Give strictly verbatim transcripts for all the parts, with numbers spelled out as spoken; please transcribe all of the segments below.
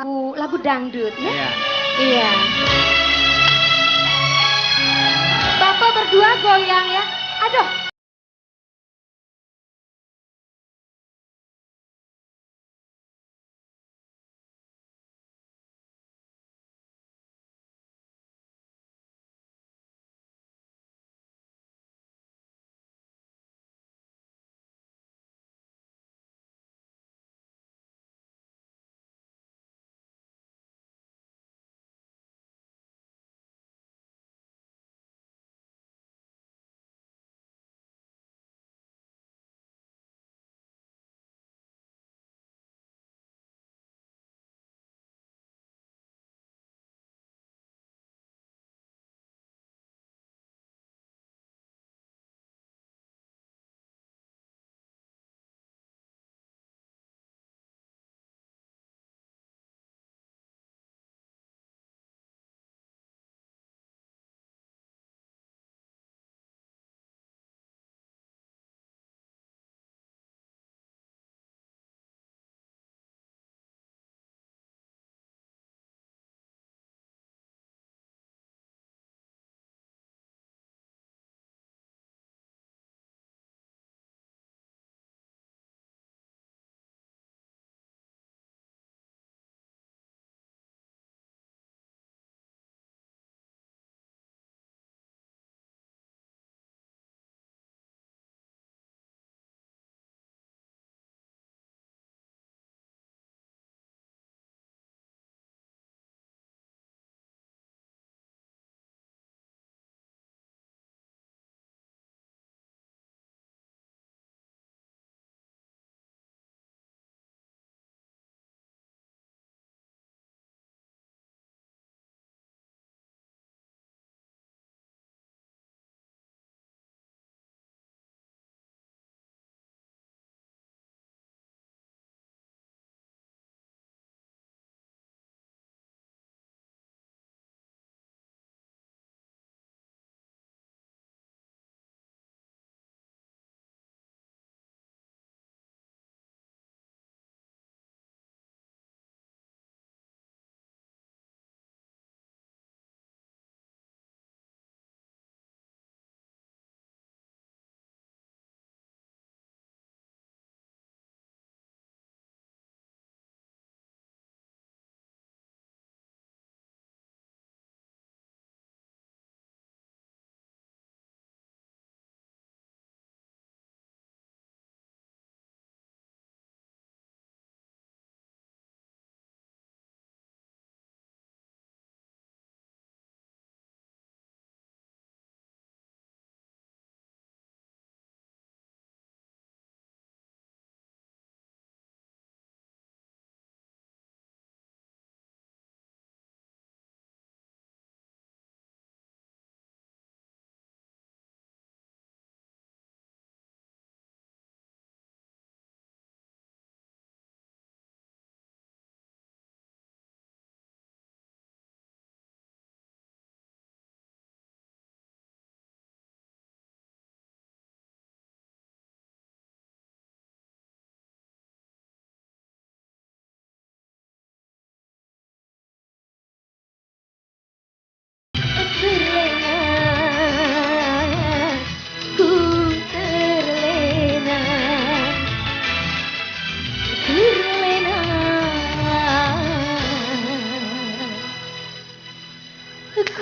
lagu, lagu dangdut ya. Iya. Iya. Bapak berdua goyang ya. Aduh.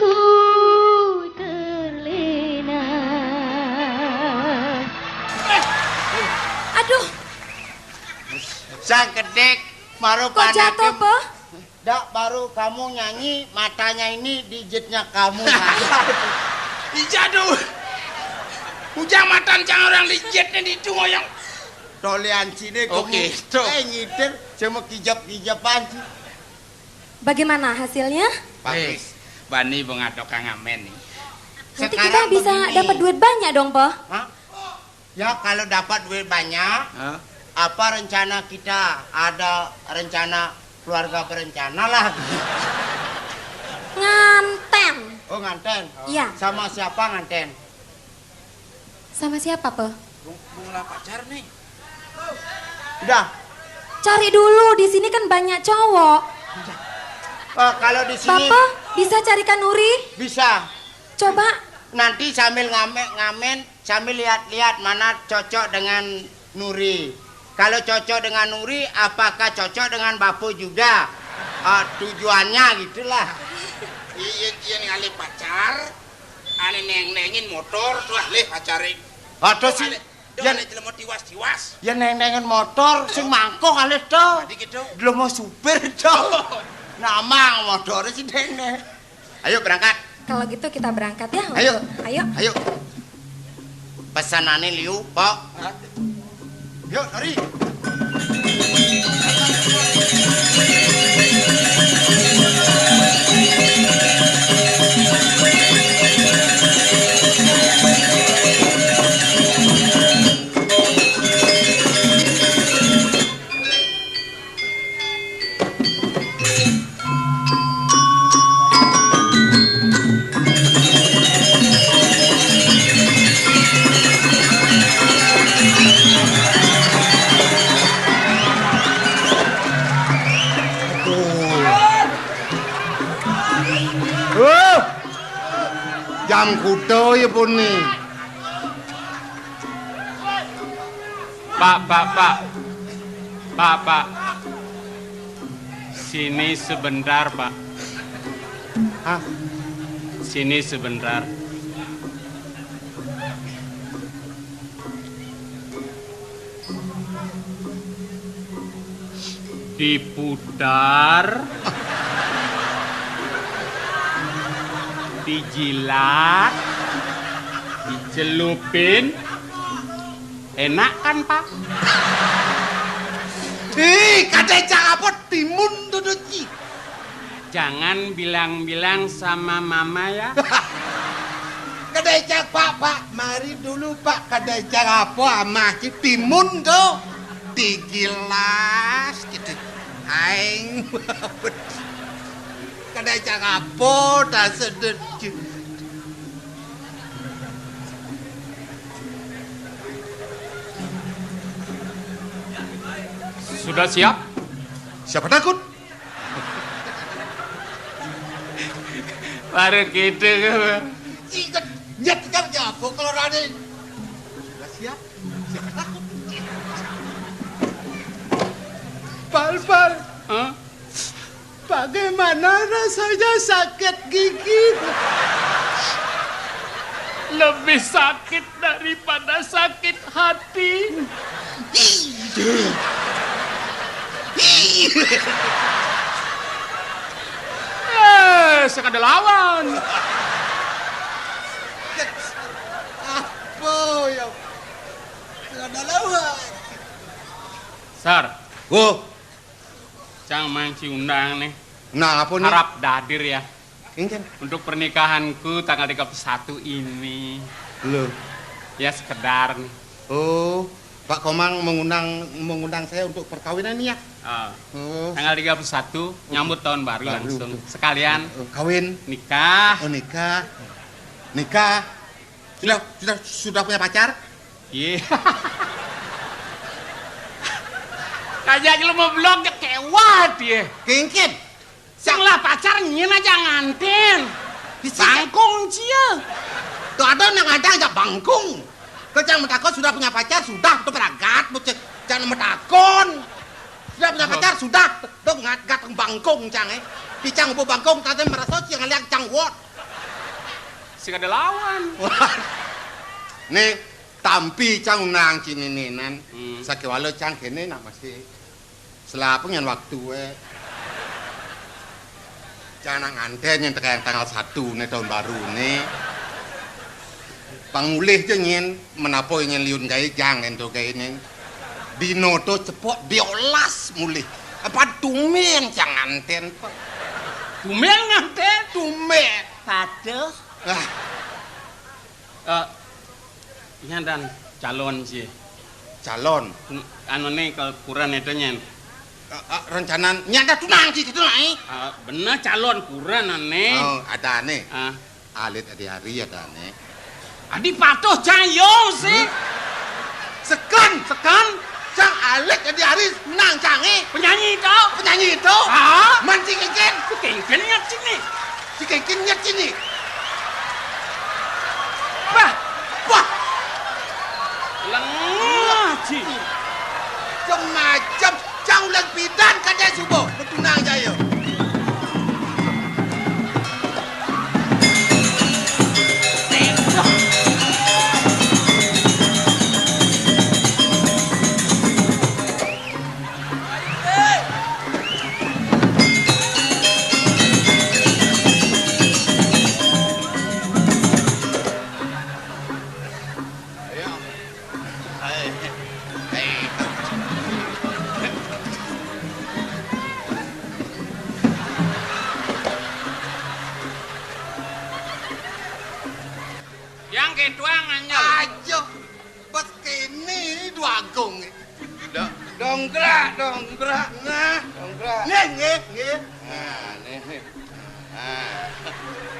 Ku terlena. Aduh. Sang kedek, baru kok jatuh, Peh? Dak, baru kamu nyanyi, matanya ini dijitnya kamu. Ih, jatuh. Ujang matan cang orang dijitnya di itu ngoyong. Tolean sini. Oke, kamu, eh, ngitir, cuma kijap-kijapan sih. Bagaimana hasilnya? Bagus. Eh, bani bengadok Kang Amen nih. Nanti kita bisa dapat duit banyak dong, Peh. Hah? Ya, kalau dapat duit banyak, apa rencana kita? Ada rencana keluarga berencana lah. Nganten. Oh, nganten. Iya. Sama siapa nganten? Sama siapa, Peh? Bung, bung lah pacar nih. Udah. Cari dulu, di sini kan banyak cowok. Oh, kalau di sini Bapak bisa carikan Nuri? Bisa. Coba. Nanti sambil ngamen-ngamen, sambil lihat-lihat mana cocok dengan Nuri. Kalau cocok dengan Nuri, apakah cocok dengan Bapo juga? Ah, tujuannya gitulah. Yen, yen ngalih pacar, ane neng-nengin motor, tuh alih pacare. Aduh sih. Alih, yen alih jelema tiwas-tiwas. Yen neng-nengin motor, sing mangko alih to. Tadi gitu. Jelema supir to. Namang motore sing neng-neng. Ayo berangkat. Kalau gitu kita berangkat ya. Ayo. Ayo. Ayo. Pesanane liu, Pok. Yuk, lari. Oh, jam kuda ya pun nih. Pak, Pak, Pak. Pak, Pak. Sini sebentar, Pak. Hah? Sini sebentar. Diputar, dijilat, dicelupin. Enak kan, Pak? Ih, kadai cak apa timun dudut ji. Jangan bilang-bilang sama Mama ya. Kadai cak, Pak, Pak, mari dulu, Pak, kadai cak apa amah ji timun to. Digilas gitu. Aing. Kadai cak apa tak sedut ji. Sudah siap? Siapa takut? Baru gitu. Ingat, nyet kan jago kalau Raden. Sudah siap? Siapa takut? Pal, pal. Hah? Bagaimana rasanya sakit gigi? Lebih sakit daripada sakit hati. Eh, sekada lawan. Apa ya? Sekada lawan. Sar. Wo. Cang mangci undang nih. Nah, apa nih? Harap dadir ya. Injen. Untuk pernikahanku tanggal tiga puluh satu ini. Loh. Ya sekedar nih. Oh, Pak Komang mengundang mengundang saya untuk perkawinan ya? Ah. Oh. Tanggal tiga puluh satu nyambut tahun baru. Baru langsung. Betul. Sekalian. Oh, kawin. Nikah. Oh, nikah. Nikah. Sudah sudah sudah punya pacar? Iya. Kajak lu mau blok ya kewat ya. Kengken. Sing lah pacar nyen aja nganten. Bisi. Bangkung cia. Tuh ada nang ada aja bangkung. Kecang metakon sudah punya pacar, sudah tuh beragat, bocah. Jangan metakon. Sudah punya pacar, sudah. Tuh ngat gateng bangkung cang eh. Picang upu bangkung tadi merasa cia ngeliat cang wot. Sing ada lawan. Nih, tampi cang undang cinininan. Hmm. Sakiwala cang kene nak masih selapengan waktu eh. Cang nak nganten yang tekan tanggal satu nih tahun baru nih. Pang mulih je nyen, menapo nyen liun gae jang ento gae nih. Dino to cepok diolas mulih. Apa tumen cang nganten, Pak? Tumen nganten? Tumen. Paduh. Ah. Eh, iya dan calon sih. Calon? Anu nih, kalau kuran itu nyen. Eh, eh, rencana nyada tunang sih itu naik. Eh, bener calon kuran ane. Oh, ada nih. Ah. Alit adi hari ada nih. Adi patuh cayong sih. Sekan, sekan. Cang alek dadi artis, nang cangé. Penyanyi to? Penyanyi to? Ah? Man si Kénkén. Si Kénkén nyet sini. Si Kénkén nyet sini. Bah. Wah. Lengah, Ci. Semacam cang ulang pidan kadé suba, betunang jaya. Yang ketuang anyel. Aja. Bes kéné Dwagung. Do-, dongkrak, dongkrak. Nah, dongkrak. Nggih, nggih, nggih. Nah, nih. Nah.